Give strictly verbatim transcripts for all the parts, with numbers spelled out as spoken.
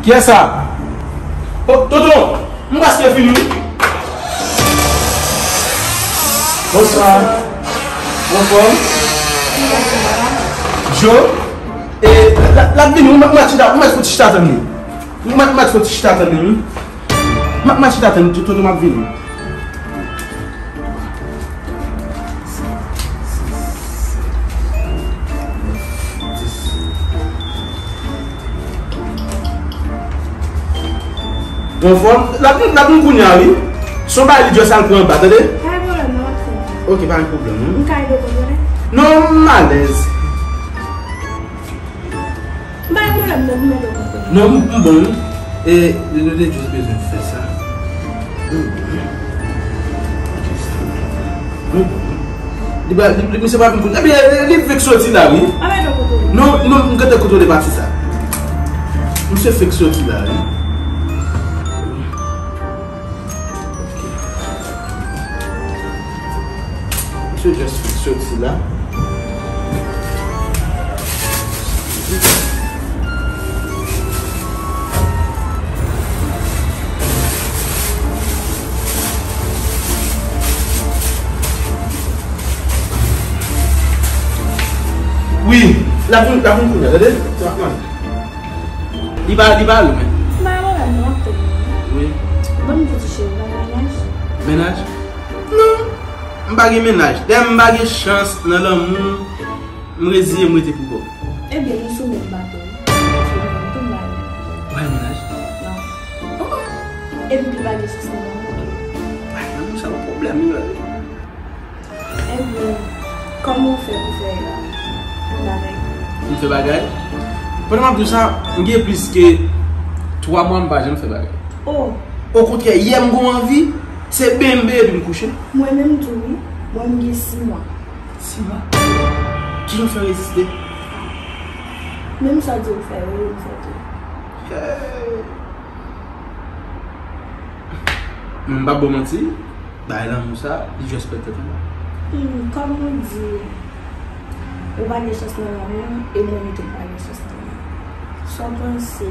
Kiyès sa? O, tonton, m prèske fini wi. Bonswa. Ou anfòm? Jo? E, l ap, l ap vini, ou mèt, ou mèt chita, ou mèt fouti chita tann li. Ou mèt, ou mèt fouti chita tann li wi. M ap, m ap chita tann li, tonton, m ap vini. Ou anfòm? L ap, l ap vin kounye a wi. Se yon bagay li just al pran anba, tande? Pa gen pwoblèm, non, m ap fè. Ok, pa gen pwoblèm non. M ka ede w kontwole? Non, m alèz. M pa gen pwoblèm non, m ede w kontwole. Non, m, m bon wi. E, li, li te just bezwen fè sa. M bon wi. Ok, sa. M bon wi. Li pa, li, li, misye pa vin kote. Ebyen, li, li fèk soti la wi. M ap ede w kontwole. Non, non, m gentan kontwole pati sa. Misye fèk soti la wi. Ok. Misye just fèk soti la. Wi, l ap vin, l ap vin kounye a, tande? Se pa mal. Li pa, li pa lwen. M pa gen pwoblèm non, m ap tann ou. Wi. Ban m di cheri, ou pa gen mennaj? Mennaj? Non. M pa gen mennaj. Dayè m pa gen chans nan lanmou. M reziye m rete pou kò m. Ebyen, nou sou menm bato wi. Ou pa gen mennaj? Non. Epi tou pa gen chans nan lanmou. Ay, lanmou sa yon pwoblèm li ye. Ebyen, kòman w fè pou fè bagay? M fè bagay? Pandan m ap di w sa, m gen plis ke twa mwa m pa janm fè bagay. Oh! Okontrè, yè m gen yon anvi, se benyen m benyen epi m kouche. Mwen menm tou wi, mwen m gen sis mwa. Sis mwa? Kijan w fè reziste? Menm sa w di w fè yo, m fè tou. Hey. Men m p ap ba w manti. Bagay lanmou sa, li just pèt tèt anba. Hmm, kòm ou di, ou pa gen chans nan lanmou, e mwen menm tou m pa gen chans nan lanmou. Sa w panse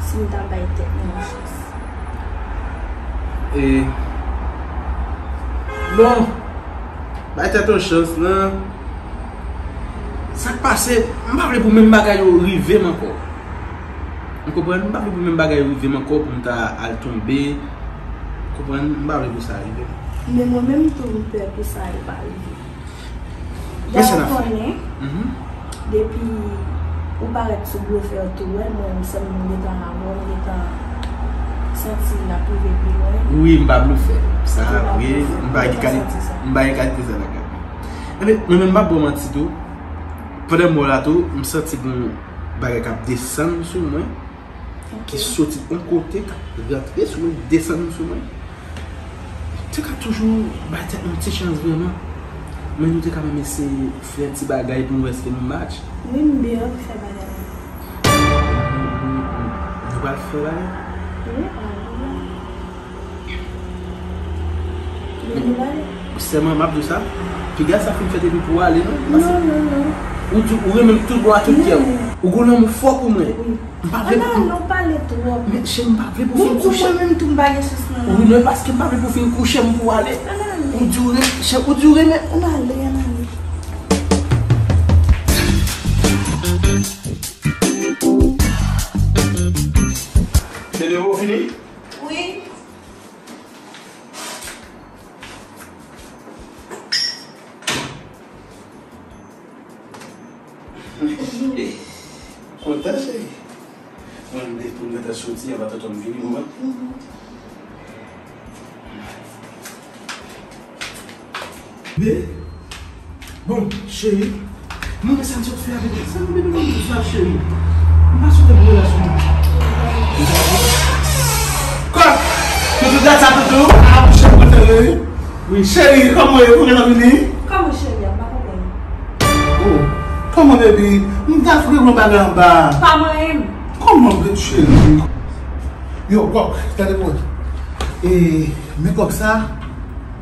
si m ta bay tèt mwen yon chans? E, bon, bay tèt yon chans lan. Sa k pase, m pa vle pou menm bagay yo rive m ankò. Ou konprann? M pa vle pou menm bagay yo rive m ankò, pou m ta al tonbe. Ou konprann? M pa vle pou sa rive m. Men mwen menm tou, m pè pou sa yo pa rive. Dayè, ou konnen, depi ou parèt sou blofè, ou tou wè, mwen menm, sèlman m gentan avè w, m gentan santi n ap rive pi lwen. Wi, m pa blofè. Sa vre, m pa gen kalite, m pa gen kalite sa lakay mwen. Ebyen, mwen menm, m p ap ba w manti tou. Pandan m wè w la tou, m santi gon bagay k ap desann sou mwen, ki soti yon kote, k ap rantre sou mwen, desann sou mwen. Te ka toujou bay tèt nou ti chans vrèman. Men nou te ka menm eseye fè ti bagay pou n wè si nou match. Wi, m byen anvi fè bagay. Nou pral fè bagay? Wi, anvi. Sèlman m ap di w sa, piga sa fin fèt epi pou w ale non. Non, non, non. Ou di ou renmen m tout bon ak tout kè w. Ou gon lanmou fò pou mwen. M pa vle pou. Ann ale, w pale twòp. Men cheri, m pa vle pou w fin kouche. Ou di mwen menm tou m pa gen chans nan lanmou. Wi, men paske m pa vle pou w fin kouche m pou w ale. Ann ale. Ou di w renmen, cheri, ou di w renmen. Ann ale, ann ale. Bebe, ou fini? Wi. Kontan, cheri. Mwen, m te, pou m gentan soti, anvan tonton m vini, mwen. Be, bon, cheri, mwen, sa m sot fè avèk sa, mwen, bebe, mwen, sa, cheri. M pa sot ap relasyon. Kòk! Toutou dat sa, toutou? A, mouche, mwen, cheri. Wi, cheri, kòman w ye? Ou gentan vini? Kòman cheri a? M pa konprann. Oh, kòman, baby? M ta fè yon bagay anba. Pa manyen m. Kòman, baby, cheri? Yo, kòk, tande mwen. E, men kòk sa,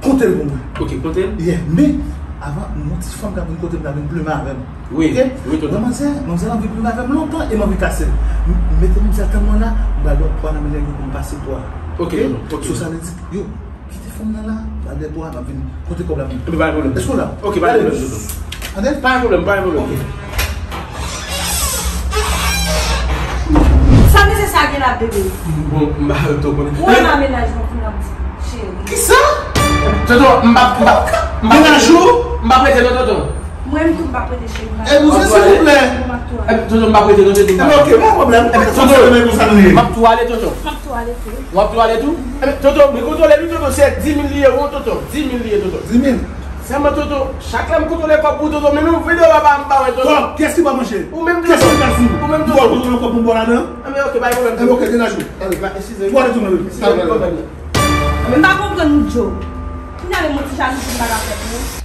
konte l pou mwen. Ok, konte l? Yeah, men, Avan, yon ti fanm k ap vin kote m la vin plimen avè m. Wi, wi, tonton. Manzè, manzè la anvi plimen avè m lontan e m anvi kase l. M mete manzè tann mwen la, m ba l yon pwa nan men nèg yo pou m pase pwa. Ok, tonton, ok. So sa vle di, yo, kite fanm nan la, m ba l de pwa, m ap vin kote kòb la vin. Epi pa gen pwoblèm. Èske w la? Ok, pa gen pwoblèm, tonton. Tande? Pa gen pwoblèm, pa gen pwoblèm. Ok. Sa mesye sa gen la, bebe? Bon, m pa tou konnen. Ou wè nan menaj mwen pou n ap di, cheri. Kisa? Tonton, m pa, m pa, m pa. Menaj ou? M pa prete non, tonton. Mwen m tou m pa prete, cheri. E, bouzwen, silvouplè. Tonton, m pa prete non, tonton. Ebyen, ok, pa pwoblèm. Tonton, m ap tou ale, tonton. M ap tou ale tou. W ap tou ale tou? Ebyen, tonton, mwen kontwole li, tonton, se dis mil li ye, wi, tonton. Dis mil li ye, tonton. Dis mil? Sèlman, tonton, chak lè m kontwole kòb pou tonton, men nou vide w aba m pa wè, tonton. Kòb? Kiyès ki ba manje? Ou menm, tonton. Kiyès ki ka di? Ou menm, tonton. Ou kontwole kòb pou m ba w ladan? Ebyen, ok, pa gen pwoblèm, tonton. Ebyen, ok, denaj ou. Talè. Tou ale tou, mwen. Talè. M pa konprann ou, Joe. Kounya menm yon ti jalouzi m pa ka fè pou ou.